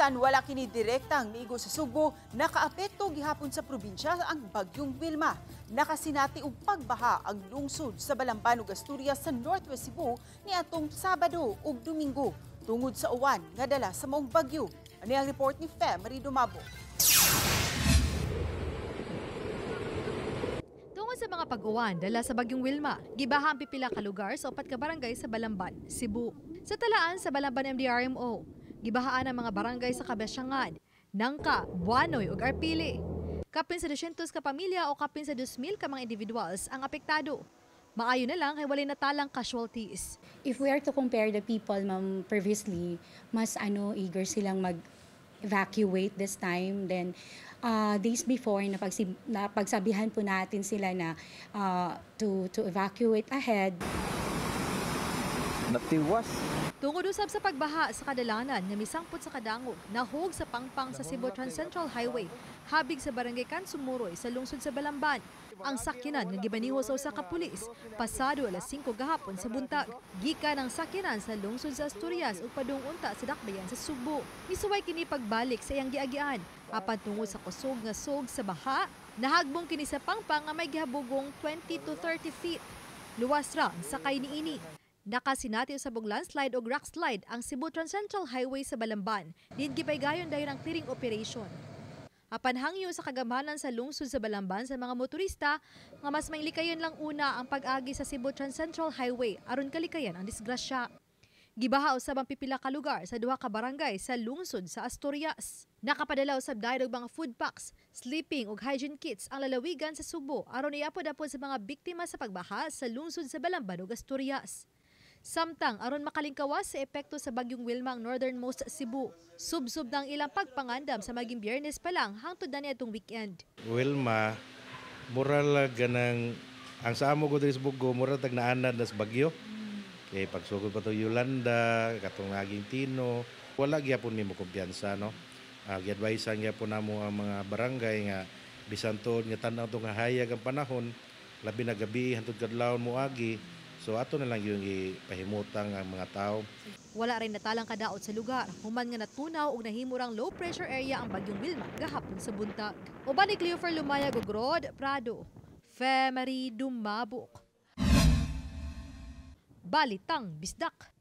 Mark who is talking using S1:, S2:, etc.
S1: Bisan wala kini direktang miigo sa Sugbo, nakaapekto gihapon sa probinsya ang bagyong Wilma. Nakasinati og pagbaha ang lungsod sa Balamban ug Asturias sa Northwest Cebu niadtong Sabado ug Domingo tungod sa uwan nga dala sa maong bagyo. Ani ang report ni Fe Marie Dumabo.
S2: Tungod sa mga pag-uwan dala sa bagyong Wilma, gibaha ang pipila ka lugar sa upat ka barangay sa Balamban, Cebu. Sa talaan sa Balamban MDRMO, gibahaan ang mga barangay sa Kabasyangan, Nangka, Buanoy ug Arpili. Kapin sa 200 ka pamilya o kapin sa 2,000 ka mga individuals ang apektado. Maayo na lang kay walay natalang casualties.
S3: If we are to compare the people, ma'am, previously, mas ano, eager silang mag evacuate this time. Then days before, napagsabihan po natin sila na to evacuate ahead.
S4: Natiwas.
S2: Tungod usab sa pagbaha sa kadalanan nga misangpot sa kadangog, nahog sa pangpang sa Cebu Transcentral Highway, habig sa barangay Kansumuroy sa lungsod sa Balamban. Ang sakyanan nga gibaniho sa usa ka pulis, pasado alas 5 gahapon sa buntag. Gikan ang sakyanan sa lungsod sa Asturias ug padung unta sa dakbayan sa Sugbo. Misuway kini pagbalik sa iyang giagian. Apan tungod sa kusog nga sog sa baha, nahagbong kini sa pangpang nga may gihabugong 20 to 30 feet. Luwas ra ang sakay niini. Nakasinati sa og landslide og rockslide ang Cebu Transcentral Highway sa Balamban. Din gipaygayon dayon ang clearing operation. Apan hangyo sa kagamhanan sa lungsod sa Balamban sa mga motorista nga mas mailikayon lang una ang pag-agi sa Cebu Transcentral Highway aron kalikayan ang disgrasya. Gibaha usab ang pipila ka lugar sa duha ka barangay sa lungsod sa Asturias. Nakapadala usab dayon og mga food packs, sleeping ug hygiene kits ang lalawigan sa Sugbo aron iapod-apod sa mga biktima sa pagbaha sa lungsod sa Balamban ug Asturias. Samtang aron makalingkawas sa epekto sa bagyong Wilma ang northernmost Cebu, subsob na ang ilang pagpangandam sa maging Biyernes pa lang hangtod na niadtong weekend.
S5: Wilma, mura lang ganang ang sa amo ko diri sa Bogo, mura tag naanad na sa bagyo. Kay pagsugod pa to Yolanda, katong naging Tino, wala gyapon mi mo kumpiyansa, no. Gi-advise gyapon namo ang mga barangay nga bisan tuod nga tan-aw to nga hayag ang panahon, labi na gabi hantod kadlawon moagi. So ato na lang yung ipahimutang ang mga tao.
S2: Wala rin natalang kadaot sa lugar, human nga natunaw og nahimurang low pressure area ang bagyong Wilma gahapon sa buntag. Uban ni Cleofer Lumayag ug Rod Prado, Fe Marie Dumabok. Balitang Bisdak.